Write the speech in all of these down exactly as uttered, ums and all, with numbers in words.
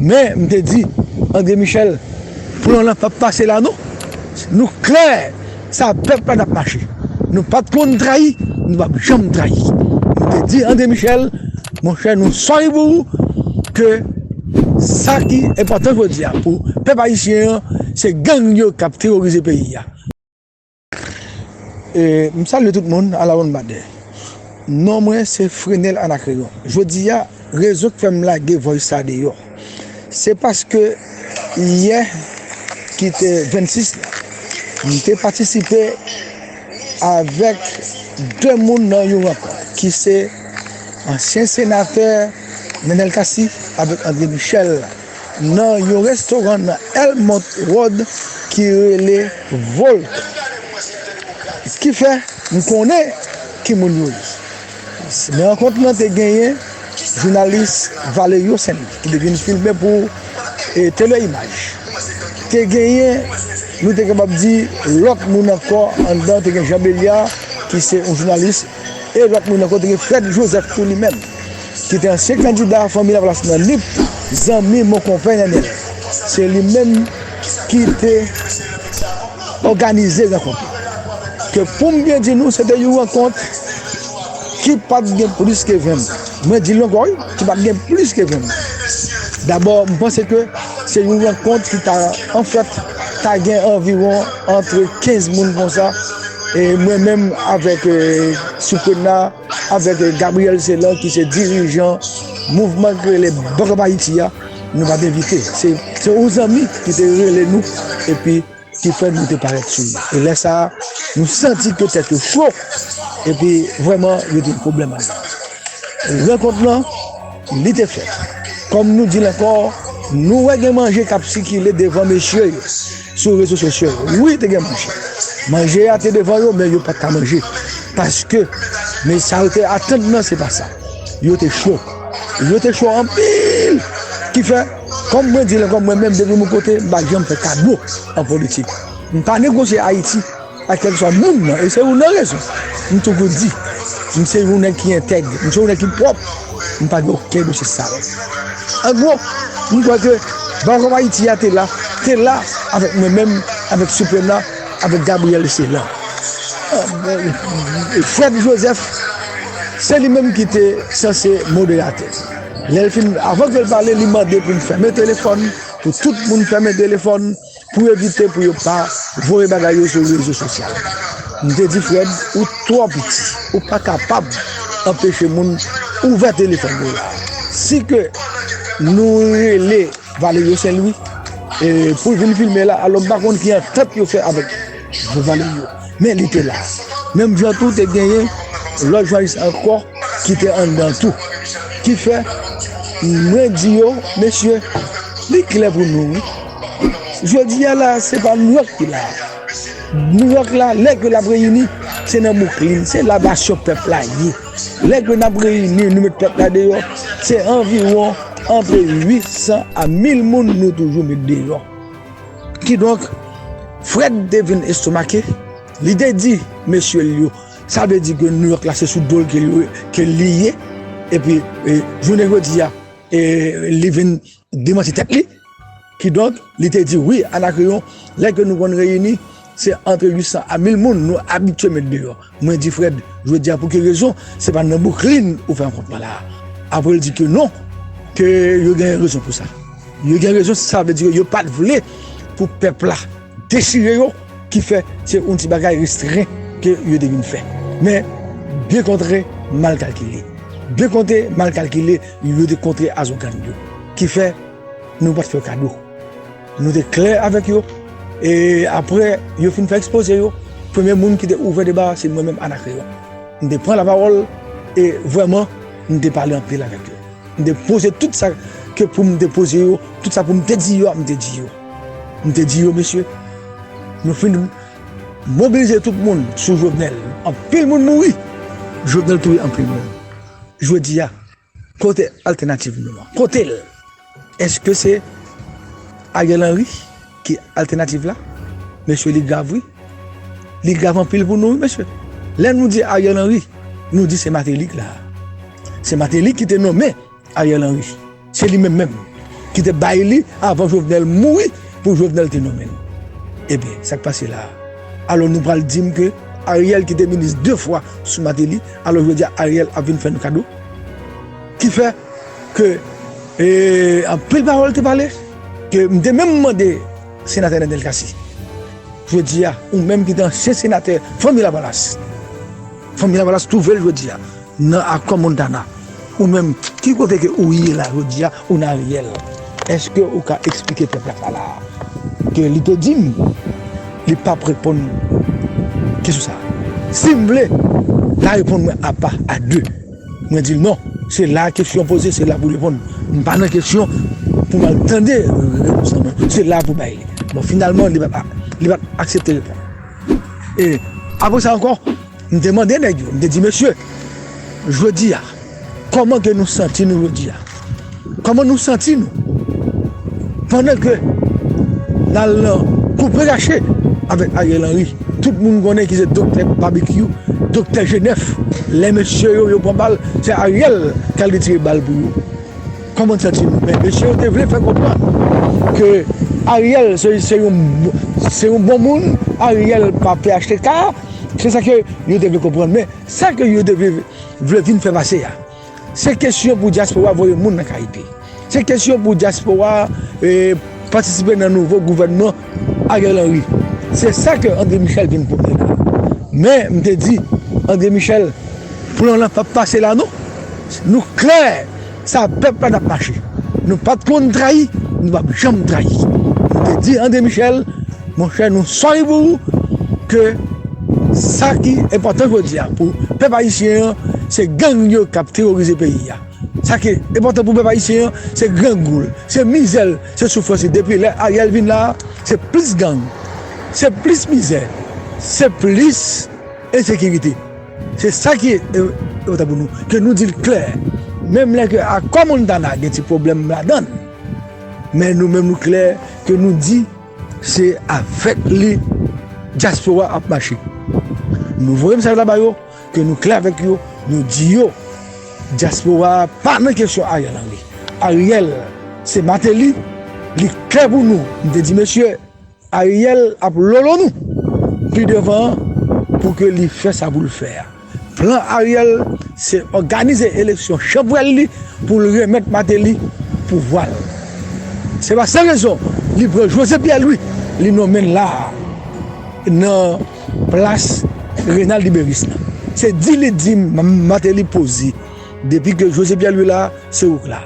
Men, m te di, André Michel, plan lan p ap pase la non. Nou klè, sa pèp la n ap mache. Nou pa t konn trayi, nou p ap janm trayi. M te di André Michel, monchè, nou sòri pou ou, ke sa ki enpòtan jodi a pou pèp ayisyen an, se gang yo k ap teworize peyi a. E, m salye tout moun, alawonnbadè. Non mwen se Frenel Anacreon. Jodi a, rezon k fè m lage voice sa deyò, se paske yè ki te vennsis la, m te patisipe avèk de moun nan yon rankont, ki se ansyen senatè Nenel Cassy avèk André Michel, nan yon restoran nan Elmont Road ki rele Volt. Ki fè m konnen ki moun yo ye. Nan rankont lan te genyen jounalis Valerio Saint Louis ki te vin filme pou e, Tele Imaj. Te genyen, nou te kapab di, lòt moun ankò anndan, te gen Jean Beliard ki se yon jounalis, e lòt moun ankò te gen Fred Joseph tou li menm, ki te ansyen kandida Fanmi Lavalas nan Nip, zanmi mon konpè Nenel. Se li menm ki te òganize rankont lan. Ke pou m byen di nou, se te yon rankont ki pa t gen plis ke ven moun. Mwen di l ankò, wi, ki pa t gen plis ke ven moun. Dabò, m panse ke se yon rankont ki ta, anfèt, ta gen anviwon antre kenz moun konsa. E mwen menm avèk e, Suprena, avèk e, Gabriel Celan, ki se dirijan mouvman ki rele Back Up Haiti a, nou pa t envite. Se, se yon zanmi ki te rele nou, epi ki fè nou te parèt sou li. E lè sa a, nou santi ke tèt yo cho, epi vrèman, yo te gen pwoblèm anndan. Rankont lan, li te fèt. Kòm nou di l ankò, nou wè gen manje k ap sikile devan mesye yo sou rezo sosyo yo. Wi, te gen manje. Manje a te devan yo, men yo pa t ka manje. Paske, men sa yo te atann nan, se pa sa. Yo te cho. Yo te cho anpil. Ki fè, kòm mwen di l ankò, mwen menm, depi m yon kote, m pa janm fè kado an politik. M pa negosye Ayiti ak kèlkeswa moun nan, e se youn nan rezon. M toujou di, m se yon nèg ki entèg, m se yon nèg ki pwòp, m pa gen okenn dosye sal. An gwo, m kwè ke Back Up Haiti a te la, te la avèk mwen menm, avèk Suprena, avèk Gabriel Celan. Fred Joseph, se li menm ki te sanse moderatè. Lè l fin, avan ke l pale, li mande pou m fèmen telefòn, pou tout moun fèmen telefòn, pou evite pou yo pa voye bagay yo sou rezo sosyal. M te di, Fred, ou twò piti, ou pa kapab anpeche moun ouvè telefòn yo la. Si ke nou rele Valerio Saint Louis, e, pou l vin filme la, alò m pa konn ki antant yo fè avèk Valerio. Men li te la. Menm jan tou te genyen lòt jounalis ankò ki te anndan tou. Ki fè, mwen di yo, mesye, li klè pou nou, wi. Jodi a la, se pa Nouyòk ki la. Nouyòk la, lè ke l ap reyini, se nan Bwouklin, se la basyon pèp la ye. Lè ke n ap reyini, nou met pèp la deyò, se anviwon antre uit san a mil moun nou toujou met deyò. Kidonk, Fred te vin estomake, li te di mesye l yo, sa vle di ke Nouyòk la se sou do l ke li, ke li ye, epi e, jounen jodi a, e, li vin demanti tèt li. Kidonk, li te di, wi, Anakreyon, lè ke nou konn reyini, se antre uit san a mil moun nou abitye met deyò. Mwen di, Fred, jodi a, pou ki rezon se pa nan Bwouklin ou fè rankont lan la a? Apre, l di ke non, ke yo gen rezon pou sa. Yo gen rezon, sa vle di ke yo pa t vle pou pèp la dechire yo, ki fè se yon ti bagay restren ke yo te vin fè. Men, byen kontre, mal kalkile. Byen kontre, mal kalkile, yo te kontre a zougan yo. Ki fè, nou pa t fè yo kado. Nou te klè avèk yo. E apre yo fin fè ekspoze yo, premye moun ki te ouvè deba a, se mwen menm, Anakreyon. M te pran lapawòl e vrèman, m te pale anpil avèk yo. M te poze tout sa ke pou m te poze yo, tout sa pou m te di yo a, m te di yo. M te di yo, mesye, nou fin mobilize tout moun sou Jovenel. Anpil moun mouri. Jovenel touye anpil moun. Jodi a, kote altènativ nou an? Kote l? Èske se Ariel Henry ki altènativ la? Mesye, li grav, wi. Li grav anpil pou nou, wi, mesye. Lè nou di Ariel Henry, nou di se Martelly ki la. Se Martelly ki te nonmen Ariel Henry. Se li menm menm. ki te bay li avan Jovenel mouri pou Jovenel te nonmen l. Ebyen, sa k pase la a? Alò nou pral di m ke Ariel ki te minis de fwa sou Martelly, alò jodi a Ariel ap vin fè nou kado? Ki fè ke, e, anpil pawòl te pale, ke m te menm mande senatè Nènèl Cassy. Jodi a, ou menm ki te ansyen senatè Fanmi Lavalas, Fanmi Lavalas twouve l jodi a nan Akò Montana. Ou menm, ki kote ke ou ye la jodi a, ou nan Ariel? Èske ou ka eksplike pèp la sa la a? Ke li te di m, li p ap reponn kesyon sa a. Si m vle, l a reponn mwen apa, a de. Mwen di l non, se la kesyon poze, se la pou reponn. M pa nan kesyon pou m al tande repons lan, non. Se la pou bay li. Bon, finalman, li pa t, li pa t aksepte reponn. E apre sa ankò, m te mande nèg yo, m te di, mesye, jodi a, kòman ke nou santi nou jodi a? Kòman nou santi nou? Pandan ke n al nan koupe rache avèk Ariel Henry, tout moun konnen ki se doktè Babekyou, doktè Jenèf, lè mesye yo, yo pran bal, se Ariel k al retire bal pou yo. Kòman n santi nou? Men mesye yo te vle fè konprann ke Ariel se, se yon, se yon bon moun, Ariel pa P H T K, se sa ke yo te vle konprann. Men sa ke yo te vle, vle vin fè pase a, se kesyon pou dyaspora voye moun nan Kayipè. Se kesyon pou dyaspora, e, patisipe nan nouvo gouvènman Ariel Henry. Se sa ke André Michel vin pwomèt la. Men, m te di, André Michel, plan lan p ap pase la non. Nou klè, sa pèp la n ap mache. Nou pa t konn trayi, nou p ap janm trayi. M te di André Michel, monchè, nou sòri pou ou, ke sa ki enpòtan jodi a pou pèp ayisyen an, se gang yo k ap teworize peyi a. Sa ki enpòtan pou pèp ayisyen an, se grangou l, se mizè l, se soufrans li. Depi lè Ariel vin la a, se plis gang, se plis mizè, se plis ensekirite. Se sa ki e, enpòtan pou nou, ke nou di l klè. Menm lè ke Akò Montana gen ti pwoblèm ladan l, men nou menm nou klè ke nou di se avèk li dyaspora ap mache. Nou voye mesaj la ba yo, ke nou klè avèk yo, nou di yo, dyaspora pa nan kesyon Ariel Henry. Ariel se Martelly, li klè pou nou. M te di, mesye, Ariel ap lolo nou pi devan an pou ke li fè sa pou l fè a. Plan Ariel, se òganize eleksyon chanpwèl li pou l remèt Martelly pouvwa l. Se pa san rezon, li pran José Pierre Louis, li nonmen l la a, nan plas Renald Liberis la. Se di li di M-, Martelly poze. Depi ke José Pierre Louis la, se ou k la.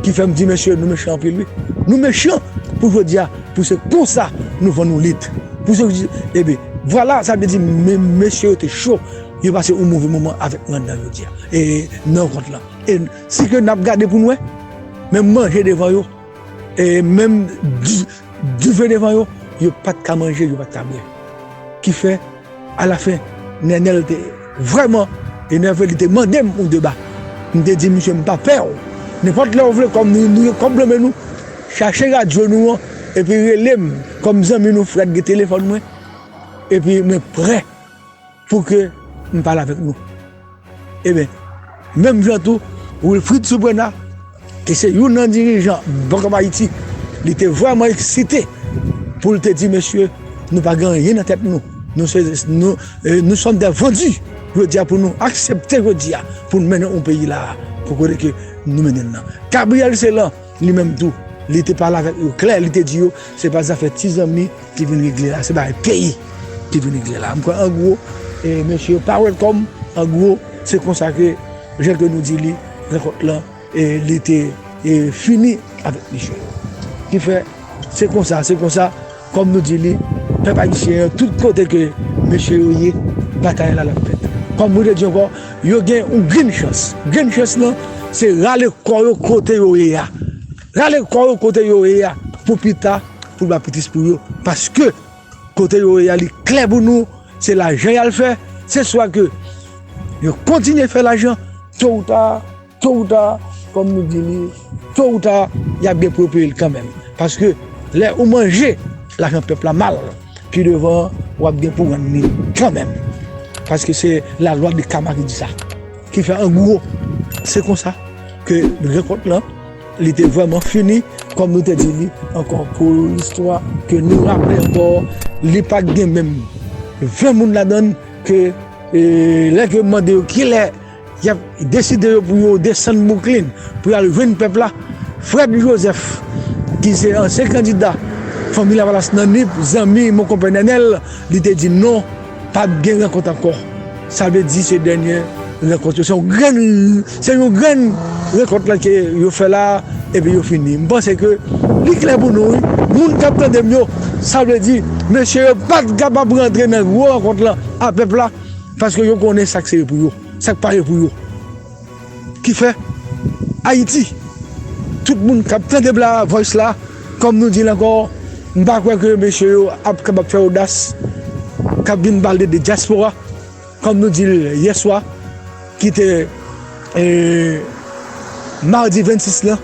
Ki fè m di, mesye, nou mechan anpil, wi. Nou mechan pou jodi a, pou se konsa nou vann nou lit. Pou se, ebyen, vwala, sa vle di, me-, mesye yo te cho, yo pase yon move moman avèk mwen nan jodi a. E nan rankont lan. E si ke n ap gade pou n wè, menm manje devan yo, e menm di-, dife devan yo, yo pa t ka manje, yo pa t ka bwè. Ki fè, alafen, Nènèl te vrèman enève, li te mande m yon deba. M te di, misye, m pa pè w. Nenpòt lè w vle, kòm nou, nou gen kòb nan men nou, chache radyo nou an, epi rele m kòm zanmi nou, Fred gen telefòn mwen, epi mwen prè pou ke m pale avèk nou. Ebyen, menm jan tou, Wilfrid Soubrena, ki se youn nan dirijan Bank of Haiti, li te vrèman eksite pou l te di, mesye, nou pa gen anyen nan tèt nou. Nou se, nou, e, nous sommes des vendus. Jodi a pou nou aksepte jodi a pou n mennen yon peyi la pou kote ke nou mennen l nan. Gabriel Celan, li menm tou, li te pale avèk yo klè, li te di yo, se pa zafè ti zanmi ki vin regle la, se bagay peyi ki vin regle la. M kwè, an gwo, e, mesye yo pa welcome, an gwo, se konsa ke, jan ke nou di li, rankont lan, e, li te, e, fini avèk mesye yo. Ki fè, se konsa, se konsa, kòm nou di li, pèp ayisyen an, tout kote ke mesye yo ye, batay la l ap fèt. Kòm mwen te di ankò, yo gen yon grenn chans. Grenn chans lan, se rale kò yo kote yo ye a. Rale kò yo kote yo ye a, pou pita, pou l ba pitit pou yo. Paske, kote yo ye a, li klè pou nou, se lajan y al fè, se swa ke yo kontinye fè lajan, to ou ta, to ou ta, kòm nou di li, to ou ta, y ap gen pou yo peye l kanmenm. Paske lè ou manje lajan pèp la mal, pi devan, w ap gen pou rann li kanmenm. Paske se lalwa de kama ki di sa. Ki fè, an gwo, se konsa ke rankont lan, li te vrèman fini Kòm nou te di li ankò, pou istwa ke nou raple ankò, li pa t gen menm ven moun ladan l ke, e, lè ke mande yo kilè y ap deside yo pou yo desann Bouklin pou y al jwenn pèp la, Fred Joseph, ki se ansyen kandida Fanmi Lavalas nan Nip, zanmi mon konpè Nènèl, li te di non, p ap gen rankont ankò. Sa vle di se dènye rankont yo. Se yon grenn, se yon grenn rankont la ke yo fè la, epi yo fini. M panse ke li klè pou nou, wi. Moun k ap tande m yo, sa vle di, mesye yo pa t kapab rantre nan gwo rankont la a pèp la, paske yo konnen sa k serye pou yo, sa k pare pou yo. Ki fè, Ayiti, tout moun k ap tande Bla Voice la, kòm nou di l ankò, m pa kwè ke mesye yo ap kapab fè odas, k ap vin pale de dyaspora, kòm nou di l yè swa, ki te, e, madi vennsis lan,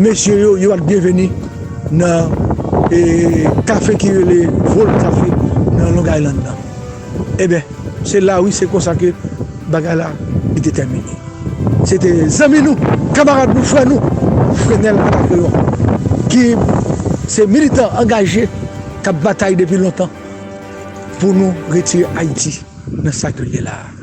mesye yo, yo pa t byenveni nan, e, kafe ki rele Vol Café nan Long Island nan. Ebyen, se la wi, se konsa ke bagay la, li te tèmine. Se te zanmi nou, kanmarad nou, frè nou, Frenel Atakreyon, ki se militan angaje k ap batay depi lontan pou nou retire Ayiti nan sa ke l ye la a.